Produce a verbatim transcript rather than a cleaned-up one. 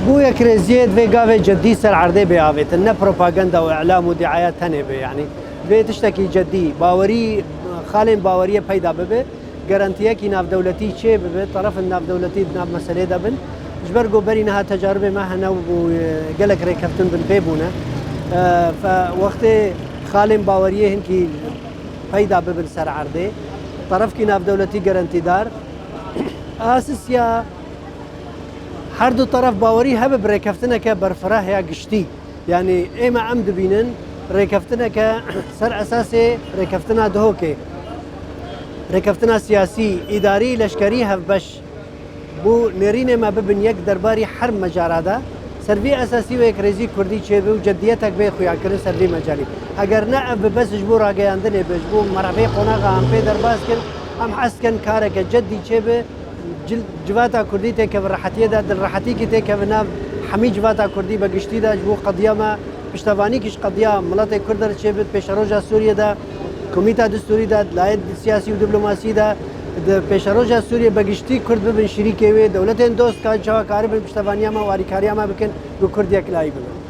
Bo yekrêziyê divê gavê cedî ser erdê bê avêtin, ne propaganda û îlam û diaya tenê be, yanî divê tiştekî cedî, bawerî, xalên baweriyê peyda bibe, garantiyekî navdewletî çê bibe, terefin navdewletî di nav meselê de bin. Ji ber ku berî niha tecaribê me hene û gelek rêkeftin bin pê bûne. E, fe, wextê xalên baweriyê hinkî peyda bibin ser erdê, terefkî navdewletî garantîdar, asisiya her du teref bawerî hebe bi rêkeftineke berfireh ya giştî. Yanî ême em dibînin rêkeftineke ser esasê rêkeftina Duhokê, rêkeftina siyasî, îdarî, leşkerî hevbeş. Bo nêrînê me bibin yek derbarî her mecara de. Ser vî esasî û yekrêzî kurdî çêbe û cediyetek bê xuyakirin ser vî mecalî. Heger ne ev bi bes ji bo rageyandinê be, ji bo merhebê qonaxa em pê derbas kin, em hez dikin kareke cedî çêbe. Cil-, civata kurdî têkeve rehetiyê de, dilrehetîkî têkeve nav hemî civata kurdî be giştî de, ji bo qediya me, piştevanîkî ji qediya miletê kurd de çêbe, pêşeroja Sûriyê de, komîta distûrî de, di layê siyasî û diplomasî de, di pêşeroja Sûriyê be giştî kurd bibin şirîkê wê, dewletên dost ka çawa karibin piştevaniya me û alîkariya me bikin, ku kurd yeklayî bibin.